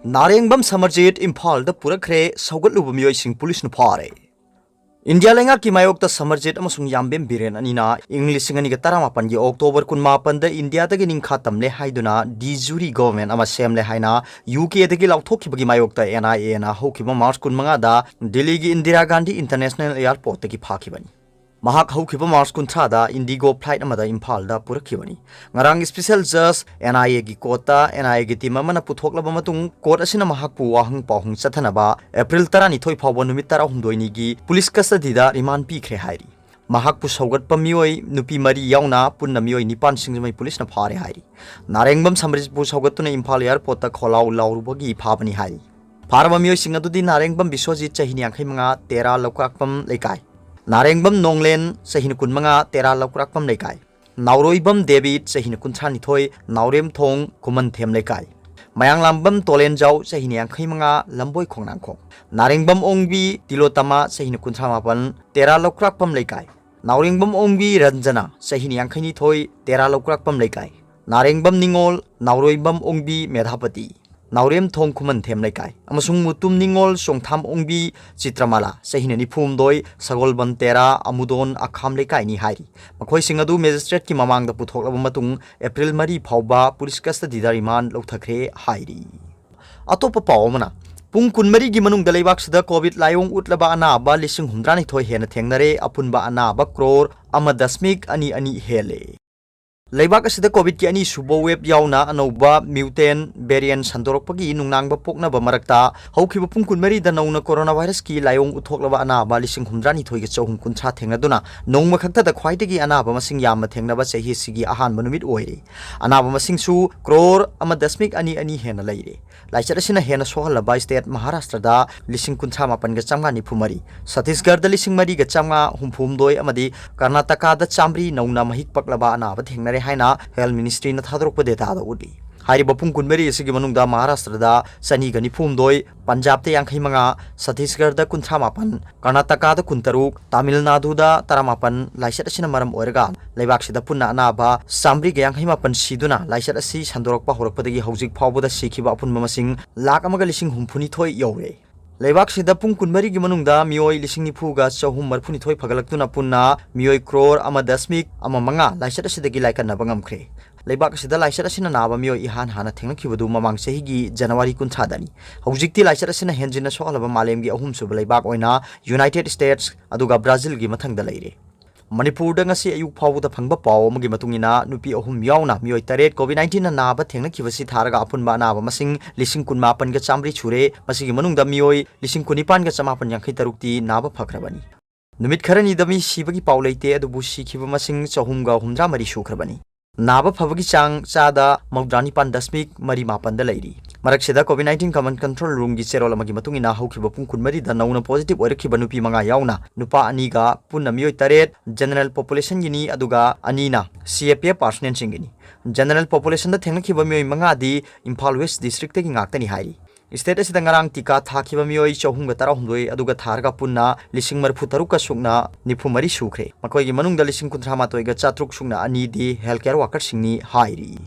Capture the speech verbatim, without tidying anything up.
ꯅꯥꯔꯦꯡꯕꯝ ꯁꯃꯔꯖꯤꯠ ꯏꯝꯐꯥꯜꯗ ꯄꯨꯔꯛꯈ꯭ꯔꯦ, ꯁꯧꯒꯠꯂꯨꯕ ꯃꯤꯑꯣꯏꯁꯤꯡ ꯄꯨꯂꯤꯁꯅ ꯐꯥꯔꯦ꯫ ꯏꯟꯗꯤꯌꯥ ꯂꯩꯉꯥꯛꯀꯤ ꯃꯥꯌꯣꯛꯇ ꯁꯃꯔꯖꯤꯠ ꯑꯃꯁꯨꯡ ꯌꯥꯝꯕꯦꯝ ꯕꯤꯔꯦꯟ ꯑꯅꯤꯅ ꯏꯪ ꯂꯤꯁꯤꯡ ꯑꯅꯤꯒ ꯇꯔꯥꯃꯥꯄꯟꯒꯤ ꯑꯣꯛꯇꯣꯕꯔ ꯀꯨꯟꯃꯥꯄꯟꯗ ꯏꯟꯗꯤꯌꯥꯗꯒꯤ ꯅꯤꯡꯈꯥ ꯇꯝꯂꯦ ꯍꯥꯏꯗꯨꯅ de jure government ꯑꯃ ꯁꯦꯝꯂꯦ ꯍꯥꯏꯅ ꯌꯨ ꯀꯦꯗꯒꯤ ꯂꯥꯎꯊꯣꯛꯈꯤꯕꯒꯤ ꯃꯥꯌꯣꯛꯇ ꯑꯦꯟ ꯑꯥꯏ ꯑꯦꯅ ꯍꯧꯈꯤꯕ ꯃꯥꯔꯆ ꯀꯨꯟꯃꯉꯥꯗ ꯗꯤꯜꯂꯤꯒꯤ ꯏꯟꯗꯤꯔꯥ ꯒꯥꯟꯙꯤ ꯏꯟꯇꯔꯅꯦꯁꯅꯦꯜ ꯑꯦꯌꯥꯔꯄꯣꯔꯠꯇꯒꯤ ꯐꯥꯈꯤꯕꯅꯤ꯫ ꯃꯍꯥꯛ ꯍꯧꯈꯤꯕ ꯃꯥꯔꯆ ꯀꯨꯟꯊ꯭ꯔꯥꯗ ꯏꯟꯗꯤꯒꯣ ꯐ꯭ꯂꯥꯏꯠ ꯑꯃꯗ ꯏꯝꯐꯥꯜꯗ ꯄꯨꯔꯛꯈꯤꯕꯅꯤ꯫ ꯉꯔꯥꯡ ꯁ꯭ꯄꯦꯁꯦꯜ ꯖꯖ ꯑꯦꯟ ꯑꯥꯏ ꯑꯦꯒꯤ ꯀꯣꯔꯠꯇ ꯑꯦꯟ ꯑꯥꯏ ꯑꯦꯒꯤ ꯇꯤꯝ ꯑꯃꯅ ꯄꯨꯊꯣꯛꯂꯕ ꯃꯇꯨꯡ, ꯀꯣꯔꯠ ꯑꯁꯤꯅ ꯃꯍꯥꯛꯄꯨ ꯋꯥꯍꯪ ꯄꯥꯎꯍꯪ ꯆꯠꯊꯅꯕ ꯑꯦꯄ꯭ꯔꯤꯜ ꯇꯔꯥꯅꯤꯊꯣꯏ ꯐꯥꯎꯕ ꯅꯨꯃꯤꯠ ꯇꯔꯥꯍꯨꯝꯗꯣꯏꯅꯤꯒꯤ ꯄꯨꯂꯤꯁ ꯀꯁꯇꯗꯤꯗ ꯔꯤꯃꯥꯟ ꯄꯤꯈ꯭ꯔꯦ ꯍꯥꯏꯔꯤ꯫ ꯃꯍꯥꯛꯄꯨ ꯁꯧꯒꯠꯄ ꯃꯤꯑꯣꯏ ꯅꯨꯄꯤ ꯃꯔꯤ ꯌꯥꯎꯅ ꯄꯨꯟꯅ ꯃꯤꯑꯣꯏ ꯅꯤꯄꯥꯟ ꯁꯤꯡꯖꯃꯩ ꯄꯨꯂꯤꯁꯅ ꯐꯥꯔꯦ ꯍꯥꯏꯔꯤ꯫ ꯅꯥꯔꯦꯡꯕꯝ ꯁꯃꯔꯖꯤꯠꯄꯨ ꯁꯧꯒꯠꯇꯨꯅ ꯏꯝꯐꯥꯜ ꯑꯦꯌꯥꯔꯄꯣꯔꯠꯇ ꯈꯣꯜꯂꯥꯎ ꯂꯥꯎꯔꯨꯕꯒꯤ ꯐꯥꯕꯅꯤ ꯍꯥꯏꯔꯤ꯫ ꯐꯥꯔꯕ ꯃꯤꯑꯣꯏꯁꯤꯡ ꯑꯗꯨꯗꯤ ꯅꯥꯔꯦꯡꯕꯝ ꯕꯤꯁ꯭ꯋꯖꯤꯠ, ꯆꯍꯤ ꯅꯤꯌꯥꯡꯈꯩ ꯃꯉꯥ, ꯇꯦꯔꯥ ꯂꯧꯀ꯭ꯔꯥꯛꯄꯝ ꯂꯩꯀꯥꯏ, ꯅꯥꯔꯦꯡꯕꯝ ꯅꯣꯡꯂꯦꯟ, ꯆꯍꯤꯅ ꯀꯨꯟꯃꯉꯥ, ꯇꯦꯔꯥ ꯂꯧꯀ꯭ꯔꯥꯛꯄꯝ ꯂꯩꯀꯥꯏ, ꯅꯥꯎꯔꯣꯏꯕꯝ ꯗꯦꯕꯤꯠ, ꯆꯍꯤꯅ ꯀꯨꯟꯊ꯭ꯔꯥꯅꯤꯊꯣꯏ, ꯅꯥꯎꯔꯦꯝꯊꯣꯡ ꯈꯨꯃꯟꯊꯦꯝ ꯂꯩꯀꯥꯏ, ꯃꯌꯥꯡꯂꯥꯝꯕꯝ ꯇꯣꯂꯦꯟꯖꯥꯎ, ꯆꯍꯤꯅ ꯌꯥꯡꯈꯩ ꯃꯉꯥ, ꯂꯝꯕꯣꯏ ꯈꯣꯡꯅꯥꯡꯈꯣꯡ, ꯅꯥꯔꯦꯡꯕꯝ ꯑꯣꯡꯕꯤ ꯇꯤꯂꯣꯇꯃꯥ, ꯆꯍꯤꯅ ꯀꯨꯟꯊ꯭ꯔꯥ ꯃꯥꯄꯟ, ꯇꯦꯔꯥ ꯂꯧꯀ꯭ꯔꯥꯛꯄꯝ ꯂꯩꯀꯥꯏ, ꯅꯥꯎꯔꯦꯡꯕꯝ ꯑꯣꯡꯕꯤ ꯔꯟꯖꯅꯥ, ꯆꯍꯤꯅ ꯌꯥꯡꯈꯩꯅꯤꯊꯣꯏ, ꯇꯦꯔꯥ ꯂꯧꯀ꯭ꯔꯥꯛꯄꯝ ꯂꯩꯀꯥꯏ, ꯅꯥꯔꯦꯡꯕꯝ ꯅꯤꯉꯣꯜ, ꯅꯥꯎꯔꯣꯏꯕꯝ ꯑꯣꯡꯕꯤ ꯃꯦꯙꯥꯄꯇꯤ, ꯅꯥꯎꯔꯦꯝꯊꯣꯡ ꯈꯨꯃꯟꯊꯦꯝ ꯂꯩꯀꯥꯏ, ꯑꯃꯁꯨꯡ ꯃꯨꯇꯨꯝ ꯅꯤꯉꯣꯜ ꯆꯣꯡꯊꯥꯝ ꯑꯣꯡꯕꯤ ꯆꯤꯇ꯭ꯔꯃꯥꯂꯥ, ꯆꯍꯤꯅ ꯅꯤꯐꯨꯍꯨꯝꯗꯣꯏ, ꯁꯒꯣꯜꯕꯟ ꯇꯦꯔꯥ ꯑꯃꯨꯗꯣꯟ ꯑꯈꯥꯝ ꯂꯩꯀꯥꯏꯅꯤ ꯍꯥꯏꯔꯤ꯫ ꯃꯈꯣꯏꯁꯤꯡ ꯑꯗꯨ ꯃꯦꯖꯤꯁꯇ꯭ꯔꯦꯠꯀꯤ ꯃꯃꯥꯡꯗ ꯄꯨꯊꯣꯛꯂꯕ ꯃꯇꯨꯡ ꯑꯦꯄ꯭ꯔꯤꯜ ꯃꯔꯤ ꯐꯥꯎꯕ ꯄꯨꯂꯤꯁ ꯀꯁꯇꯗꯤꯗ ꯔꯤꯃꯥꯟ ꯂꯧꯊꯈ꯭ꯔꯦ ꯍꯥꯏꯔꯤ꯫ ꯑꯇꯣꯞꯄ ꯄꯥꯎ ꯑꯃꯅ, ꯄꯨꯡ ꯀꯨꯟꯃꯔꯤꯒꯤ ꯃꯅꯨꯡꯗ ꯂꯩꯕꯥꯛꯁꯤꯗ ꯀꯣꯚꯤꯗ ꯂꯥꯏꯑꯣꯡ ꯎꯠꯂꯕ ꯑꯅꯥꯕ ꯂꯤꯁꯤꯡ ꯍꯨꯝꯗ꯭ꯔꯥꯅꯤꯊꯣꯏ ꯍꯦꯟꯅ ꯊꯦꯡꯅꯔꯦ, ꯑꯄꯨꯟꯕ ꯑꯅꯥꯕ ꯀ꯭ꯔꯣꯔ ꯑꯃ ꯗꯁꯃꯤꯛ ꯑꯅꯤ ꯑꯅꯤ ꯍꯦꯜꯂꯦ꯫ ꯂꯩꯕꯥꯛ ꯑꯁꯤꯗ ꯀꯣꯚꯤꯗꯀꯤ ꯑꯅꯤꯁꯨꯕ ꯋꯦꯕ ꯌꯥꯎꯅ ꯑꯅꯧꯕ ꯃ꯭ꯌꯨꯇꯦꯟ ꯚꯦꯔꯤꯌꯦꯟ ꯁꯟꯗꯣꯔꯛꯄꯒꯤ ꯅꯨꯡꯅꯥꯡꯕ ꯄꯣꯛꯅꯕ ꯃꯔꯛꯇ, ꯍꯧꯈꯤꯕ ꯄꯨꯡ ꯀꯨꯟꯃꯔꯤꯗ ꯅꯧꯅ ꯀꯣꯔꯣꯅꯥ ꯚꯥꯏꯔꯁꯀꯤ ꯂꯥꯏꯑꯣꯡ ꯎꯠꯊꯣꯛꯂꯕ ꯑꯅꯥꯕ ꯂꯤꯁꯤꯡ ꯍꯨꯝꯗ꯭ꯔꯥꯅꯤꯊꯣꯏꯒ ꯆꯍꯨꯝ ꯀꯨꯟꯊ꯭ꯔꯥ ꯊꯦꯡꯅꯗꯨꯅ ꯅꯣꯡꯃ ꯈꯛꯇꯗ ꯈ꯭ꯋꯥꯏꯗꯒꯤ ꯑꯅꯥꯕ ꯃꯁꯤꯡ ꯌꯥꯝꯅ ꯊꯦꯡꯅꯕ ꯆꯍꯤ ꯑꯁꯤꯒꯤ ꯑꯍꯥꯟꯕ ꯅꯨꯃꯤꯠ ꯑꯣꯏꯔꯦ꯫ ꯑꯅꯥꯕ ꯃꯁꯤꯡꯁꯨ ꯀ꯭ꯔꯣꯔ ꯑꯃ ꯗꯁꯃꯤꯛ ꯑꯅꯤ ꯑꯅꯤ ꯍꯦꯟꯅ ꯂꯩꯔꯦ꯫ ꯂꯥꯏꯆꯠ ꯑꯁꯤꯅ ꯍꯦꯟꯅ ꯁꯣꯛꯍꯜꯂꯕ ꯁ꯭ꯇꯦꯠ ꯃꯍꯥꯔꯥꯁꯇ꯭ꯔꯗ ꯂꯤꯁꯤꯡ ꯀꯨꯟꯊ꯭ꯔꯥ ꯃꯥꯄꯟꯒ ꯆꯥꯝꯃꯉꯥ ꯅꯤꯐꯨ ꯃꯔꯤ, ꯁꯠꯇꯤꯁꯒꯔꯗ ꯂꯤꯁꯤꯡ ꯃꯔꯤꯒ ꯆꯥꯝꯃꯉꯥ ꯍꯨꯝꯐꯨ ꯍꯨꯝꯗꯣꯏ ꯑꯃꯗꯤ ꯀꯔꯅꯥꯇꯀꯥꯗ ꯆꯥꯝꯃꯔꯤ ꯅꯧꯅ ꯃꯍꯤꯛ ꯄꯛꯂꯕ ꯑꯅꯥꯕ ꯊꯦꯡꯅꯔꯦ ꯍꯥꯏꯅ ꯍꯦꯜꯊ ꯃꯤꯅꯤꯁꯇ꯭ꯔꯤꯅ ꯊꯥꯗꯣꯔꯛꯄ ꯗꯦꯇꯥꯗ ꯎꯠꯂꯤ꯫ ꯍꯥꯏꯔꯤꯕ ꯄꯨꯡ ꯀꯨꯟꯃꯔꯤ ꯑꯁꯤꯒꯤ ꯃꯅꯨꯡꯗ ꯃꯍꯥꯔꯥꯁꯇ꯭ꯔꯗ ꯆꯅꯤꯒ ꯅꯤꯐꯨ ꯍꯨꯝꯗꯣꯏ, ꯄꯟꯖꯥꯕꯇ ꯌꯥꯡꯈꯩ ꯃꯉꯥ, ꯁꯠꯇꯤꯁꯒꯔꯗ ꯀꯨꯟꯊ꯭ꯔꯥ ꯃꯥꯄꯟ, ꯀꯔꯅꯥꯇꯀꯥꯗ ꯀꯨꯟꯇꯔꯨꯛ, ꯇꯥꯃꯤꯜ ꯅꯥꯗꯨꯗ ꯇꯔꯥꯃꯥꯄꯟ ꯂꯥꯏꯆꯠ ꯑꯁꯤꯅ ꯃꯔꯝ ꯑꯣꯏꯔꯒ ꯂꯩꯕꯥꯛꯁꯤꯗ ꯄꯨꯟꯅ ꯑꯅꯥꯕ ꯆꯥꯃꯔꯤꯒ ꯌꯥꯡꯈꯩ ꯃꯥꯄꯟ ꯁꯤꯗꯨꯅ ꯂꯥꯏꯆꯠ ꯑꯁꯤ ꯁꯟꯗꯣꯔꯛꯄ ꯍꯧꯔꯛꯄꯗꯒꯤ ꯍꯧꯖꯤꯛ ꯐꯥꯎꯕꯗ ꯁꯤꯈꯤꯕ ꯑꯄꯨꯟꯕ ꯃꯁꯤꯡ ꯂꯥꯈ ꯑꯃꯒ ꯂꯤꯁꯤꯡ ꯍꯨꯝꯐꯨ ꯅꯤꯊꯣꯏ ꯌꯧꯔꯦ꯫ ꯂꯩꯕꯥꯛꯁꯤꯗ ꯄꯨꯡ ꯀꯨꯟꯃꯔꯤꯒꯤ ꯃꯅꯨꯡꯗ ꯃꯤꯑꯣꯏ ꯂꯤꯁꯤꯡ ꯅꯤꯐꯨꯒ ꯆꯍꯨꯝ ꯃꯔꯤꯐꯨ ꯅꯤꯊꯣꯏ ꯐꯒꯠꯂꯛꯇꯨꯅ ꯄꯨꯟꯅ ꯃꯤꯑꯣꯏ ꯀ꯭ꯔꯣꯔ ꯑꯃ ꯗꯁꯃꯤꯛ ꯑꯃ ꯃꯉꯥ ꯂꯥꯏꯆꯠ ꯑꯁꯤꯗꯒꯤ ꯂꯥꯏꯀꯠꯅꯕ ꯉꯝꯈ꯭ꯔꯦ꯫ ꯂꯩꯕꯥꯛ ꯑꯁꯤꯗ ꯂꯥꯏꯆꯠ ꯑꯁꯤꯅ ꯅꯥꯕ ꯃꯤꯑꯣꯏ ꯏꯍꯥꯟ ꯍꯥꯟꯅ ꯊꯦꯡꯅꯈꯤꯕꯗꯨ ꯃꯃꯥꯡ ꯆꯍꯤꯒꯤ ꯖꯅꯋꯥꯔꯤ ꯀꯨꯟꯊ꯭ꯔꯥꯗꯅꯤ꯫ ꯍꯧꯖꯤꯛꯇꯤ ꯂꯥꯏꯆꯠ ꯑꯁꯤꯅ ꯍꯦꯟꯖꯤꯟꯅ ꯁꯣꯛꯍꯜꯂꯕ ꯃꯥꯂꯦꯝꯒꯤ ꯑꯍꯨꯝꯁꯨꯕ ꯂꯩꯕꯥꯛ ꯑꯣꯏꯅ ꯌꯨꯅꯥꯏꯇꯦꯗ ꯁ꯭ꯇꯦꯠꯁ ꯑꯗꯨꯒ ꯕ꯭ꯔꯥꯖꯤꯜꯒꯤ ꯃꯊꯪꯗ ꯂꯩꯔꯦ꯫ ꯃꯅꯤꯄꯨꯔꯗ ꯉꯁꯤ ꯑꯌꯨꯛ ꯐꯥꯎꯕꯗ ꯐꯪꯕ ꯄꯥꯎ ꯑꯃꯒꯤ ꯃꯇꯨꯡ ꯏꯟꯅ, ꯅꯨꯄꯤ ꯑꯍꯨꯝ ꯌꯥꯎꯅ ꯃꯤꯑꯣꯏ ꯇꯔꯦꯠ COVID nineteenꯅ ꯅꯥꯕ ꯊꯦꯡꯅꯈꯤꯕꯁꯤ ꯊꯥꯔꯒ ꯑꯄꯨꯟꯕ ꯑꯅꯥꯕ ꯃꯁꯤꯡ ꯂꯤꯁꯤꯡ ꯀꯨꯟꯃꯥꯄꯟꯒ ꯆꯥꯃꯔꯤ ꯁꯨꯔꯦ꯫ ꯃꯁꯤꯒꯤ ꯃꯅꯨꯡꯗ ꯃꯤꯑꯣꯏ ꯂꯤꯁꯤꯡ ꯀꯨꯟꯅꯤꯄꯥꯟꯒ ꯆꯃꯥꯄꯟ ꯌꯥꯡꯈꯩ ꯇꯔꯨꯛꯇꯤ ꯅꯥꯕ ꯐꯈ꯭ꯔꯕꯅꯤ꯫ ꯅꯨꯃꯤꯠ ꯈꯔꯅꯤꯗ ꯃꯤ ꯁꯤꯕꯒꯤ ꯄꯥꯎ ꯂꯩꯇꯦ, ꯑꯗꯨꯕꯨ ꯁꯤꯈꯤꯕ ꯃꯁꯤꯡ ꯆꯍꯨꯝꯒ ꯍꯨꯝꯗ꯭ꯔꯥ ꯃꯔꯤ ꯁꯨꯈ꯭ꯔꯕꯅꯤ꯫ ꯅꯥꯕ ꯐꯕꯒꯤ ꯆꯥꯡ ꯆꯥꯗ ꯃꯧꯗ꯭ꯔꯥ ꯅꯤꯄꯥꯟ ꯗꯁꯃꯤꯛ ꯃꯔꯤ ꯃꯥꯄꯟꯗ ꯂꯩꯔꯤ꯫ ꯃꯔꯛꯁꯤꯗ COVID nineteen Command Control Roomꯒꯤ ꯆꯦꯔꯣꯜ ꯑꯃꯒꯤ ꯃꯇꯨꯡ ꯏꯟꯅ, ꯍꯧꯈꯤꯕ ꯄꯨꯡ ꯀꯨꯟꯃꯔꯤꯗ ꯅꯧꯅ positive ꯑꯣꯏꯔꯛꯈꯤꯕ ꯅꯨꯄꯤ ꯃꯉꯥ ꯌꯥꯎꯅ ꯅꯨꯄꯥ ꯑꯅꯤꯒ ꯄꯨꯟꯅ ꯃꯤꯑꯣꯏ ꯇꯔꯦꯠ, general populationꯒꯤꯅꯤ, ꯑꯗꯨꯒ ꯑꯅꯤꯅ CAPF personnelꯁꯤꯡꯒꯤꯅꯤ꯫ General populationꯗ ꯊꯦꯡꯅꯈꯤꯕ ꯃꯤꯑꯣꯏ ꯃꯉꯥꯗꯤ ꯏꯝꯐꯥꯜ West Districtꯇꯒꯤ ꯉꯥꯛꯇꯅꯤ ꯍꯥꯏꯔꯤ꯫ State ꯑꯁꯤꯗ ꯉꯔꯥꯡ ꯇꯤꯀꯥ ꯊꯥꯈꯤꯕ ꯃꯤꯑꯣꯏ ꯆꯍꯨꯝꯒ ꯇꯔꯥꯍꯨꯝꯗꯣꯏ ꯑꯗꯨꯒ ꯊꯥꯔꯒ ꯄꯨꯟꯅ ꯂꯤꯁꯤꯡ ꯃꯔꯤꯐꯨ ꯇꯔꯨꯛꯀ ꯁꯨꯞꯅ ꯅꯤꯐꯨ ꯃꯔꯤ ꯁꯨꯈ꯭ꯔꯦ꯫ ꯃꯈꯣꯏꯒꯤ ꯃꯅꯨꯡꯗ ꯂꯤꯁꯤꯡ ꯀꯨꯟꯊ꯭ꯔꯥ ꯃꯥꯊꯣꯏꯒ ꯆꯥꯇ꯭ꯔꯨꯛ ꯁꯨꯞꯅ ꯑꯅꯤꯗꯤ health care workerꯁꯤꯡꯅꯤ ꯍꯥꯏꯔꯤ꯫